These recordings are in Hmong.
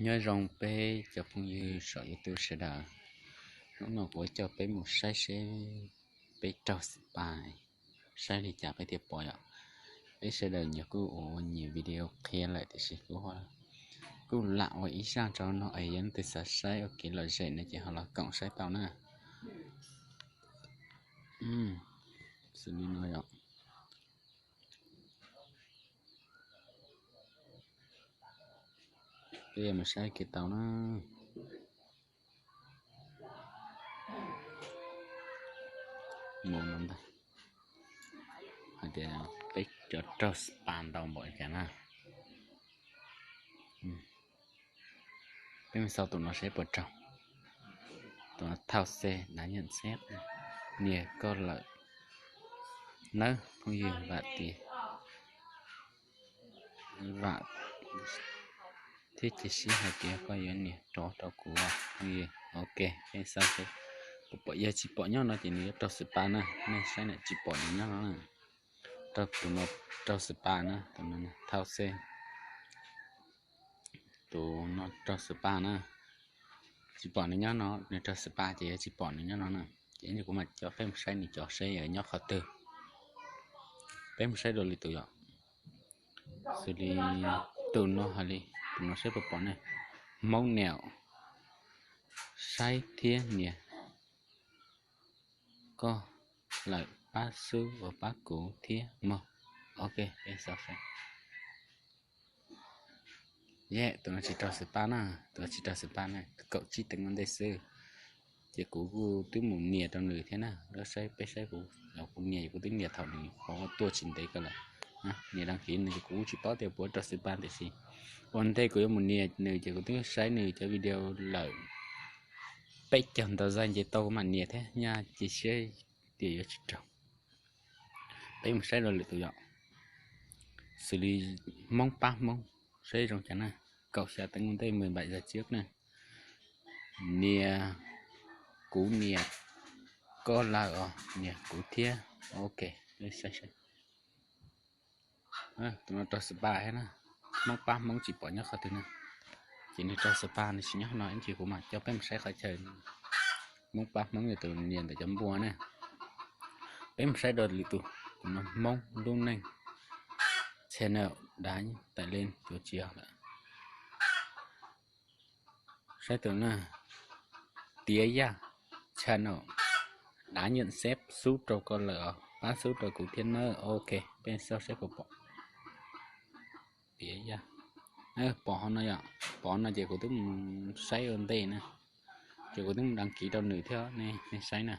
Nyob zoo peb cov phooj ywg saum YouTube sawv daws. Hnub no kuv coj peb mus saib seb peb raug spa saib li cas peb thiaj pom yom. Peb sawv daws nyuag kuj ua nyias video qhia lawm tiam sis kuv kuj lam ua ib zaj rau no es yog leej twg xav saib ua kev lom zem no ces ho los koom saib tau na. Xws li no yom. Peb yuav mus saib kev tau na. Mus no ntag. Hais tias peb cov raug spa ntau npaum li cas na. Peb mus xauj tus no seb puas raug. Tus no thauj xej dav nyeem xeb, nias koj lawm nawb phooj ywg, vam tias vam thiab cia siab hais tias koj yuav nias rov rau kuv phooj ywg. Ok, peb xauj seb puas pom, yog tsis pom nyob no ces nws yuav raug spa na. Nej saib na, tsis pom nws nyob no na. Raug tus no, raug spa na, tus no thauj xej. Tus no raug spa na. Tsis pom nws nyob no, nws raug spa ces yuav tsis pom nws nyob no na. Ces kuv mam coj peb mus saib nws cov seb nyob qhov twg. Peb mus saib dua lwm tus yom. Xws li tus no hais li, tus no seb puas pom ne. Hmoob Niam, saib thiab nias koj lawm, pab xub uas pab kuv thiab mog. Ok, peb xauj seb. Yej, tus no tsis raug spa na, tus no tsis raug spa na, kaum tsib teev ua ntej xwb. Ces kuv kuj twb mus nias rau nws thiab na, lawv saib peb saib kuv, kuv nias, kuv twb nias thaum nws qhov tuaj tsis ntev ko lawm. Nias đăng ký nws ces kuv kuj tsis paub tias puas raug spa tiam sis ua ntej kuv yuav mus nias nws ces kuv twb saib nws cov video lawm peb caug ntau zaj nce tau kuv mam nias thiab, nyaj cia siab tias yuav tsis raug. Peb mus saib dua lwm tus yom. Xws li Hmoob pab Hmoob, saib zoo cas na, kaum xya teev ua ntej, mười bảy giờ trước na. Nias, kuv nias koj lawm os, nias kuv thiab. Ok, peb saib seb. Tus no raug spa thiab na. Hmoob pab Hmoob tsis pom nyob qhov twg na. Ces nws raug spa nws tsis nyob no ib ntsis kuv mam coj peb mus saib qhov chaw Hmoob pab Hmoob yog tus nias ntawm cov npua na. Peb mus saib dua lwm tus, tus no Hmoob lub neej channel dav tawm leej tuav tsis yog lawm. Saib tus na, Tiav Yaj channel, dav nyeem xeb xub rau koj lawm os, pab xub rau kuv thiab nawb. Ok, peb xauj seb puas pom. Tiav Yaj, pom ho no yom, pom no ces kuv twb mus saib ua ntej na, ces kuv twb mus đăng ký rau nws thiab, nej saib na.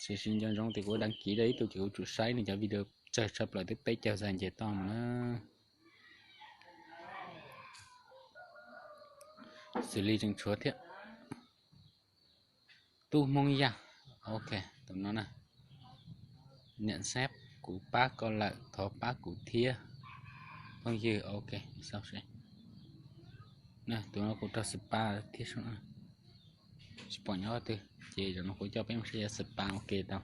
Sim sim nco ntsoov tias kuv đăng ký rau ib tug ces kuv tsum saib nws cov video tsawg tshaj plaws twb peb caug zaj nce toj mus na. Xws li tseem tshuav thiab. Tub Hmoob Yaj, ok, tus no na. Niam xab, kuv pab koj lawm, thov pab kuv thiab phooj ywg. Ok, xauj seb. Tus no kuv raug spa thiab, tsis pom nyob qhov twg, ces zaum no kuv coj peb mus saib yav spa ua ke tau.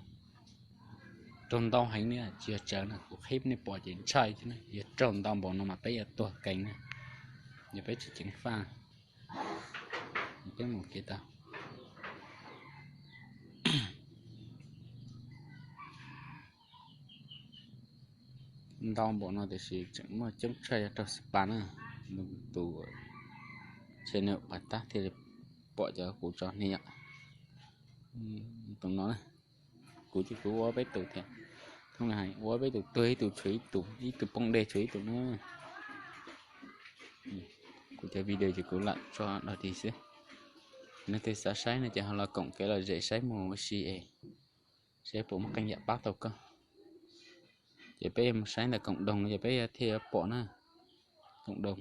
Raug ntau heev li, tsis yog tsawv na, kuv qhib nej pom ces ntshai thiab na, yog raug ntau npaum no mas peb yuav tuag keev na, yog peb tsis ceev faj. Peb mus ua ke tau. Ntau npaum no tiam sis tseem muaj coob tshaj yuav raug spa na. Tus channel pas tab thiaj li pom cov kuv tso ni yom. Tus no na, kuv ces kuv ua peb tus thiab. Thoob li hais ua peb tus, tuag ib tus tshuav ib tus, ib tug poob dej tshuav ib tus na. Kuv cov video ces kuv lam tso dog dig xwb. Leej twg xav saib no ces ho los koom kev lom zem saib mus ua si es seb puas muaj qee yam pab tau koj. Ces peb yuav mus saib ntawm cộng đồng no ces peb thiaj yuav pom na. Cộng đồng.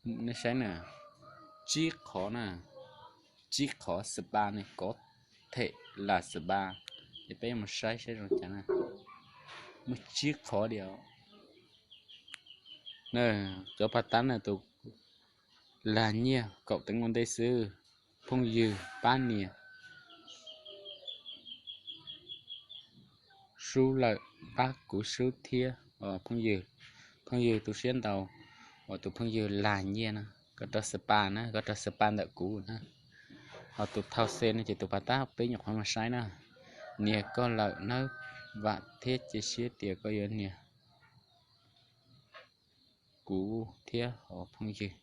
Nej saib na, tsib qhov na, tsib qhov spa ne, có thể là spa. Ces peb mus saib saib zoo cas na. Muaj tsib qhov diam. Cov pas tab na tus lag nyiaj kaum teev ua ntej xwb, phooj ywg pab nias. rub lawm, pab kuv sub thiab os phooj ywg. Phooj ywg tu siab ntau uas tus phooj ywg Lag Nyiaj na, koj rau spa na, koj rau spa ntawm kuv na. Ho tus Thau Xe no ces tus pas tab peb nyuam qhuav mus saib na. Nias koj lawm nawb, vam thiab cia siab tias koj yuav nias kuv thiab os phooj ywg.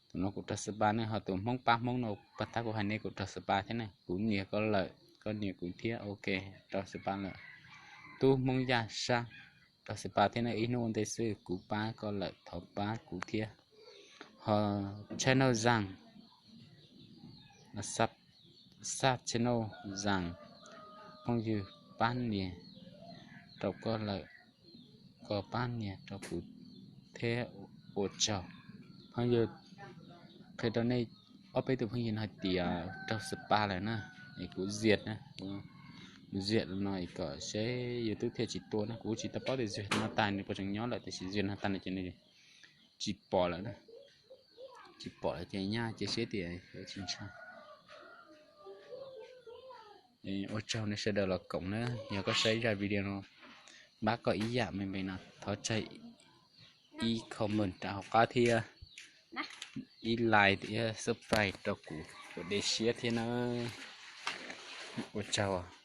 Tus no kuv rau spa ne, ho tus Hmoob pab Hmoob no pas tab kuv hais ne, kuv rau spa thiab ne, kuv nias koj lawm, koj nias kuv thiab, ok, rau spa lawm. Tub Hmoob Yaj Sab, rau spa thiab ne, ib hnub ua ntej xwb kuv pab koj lawm, thov pab kuv thiab. Ho channel Zag, Xab channel Zag, phooj ywg pab nias rau koj lawm, koj pab nias rau kuv thiab, ua tsaug. Phooj ywg, qhia rau nej ob peb tus phooj ywg no hais tias rau spa lawm na, es kuv zias na, kuv zias no kom seb YouTube thiaj tsis tua na, kuv tsis tau paub tias zias no tag nws puas tseem nyob lawm, tiam sis zias no tag no ces nws tsis pom lawm na. Tsis pom lawm ces nyaj cia siab tias tsis ntshai. Ua tsaug nej sawv daws los koom na, yog koj saib zaj video no pab koj ib yam me me no thov tseg ib comment rau hauv qab thiab ib like thiab subscribe rau kuv, kuv de siab thiab na. Ua tsaug.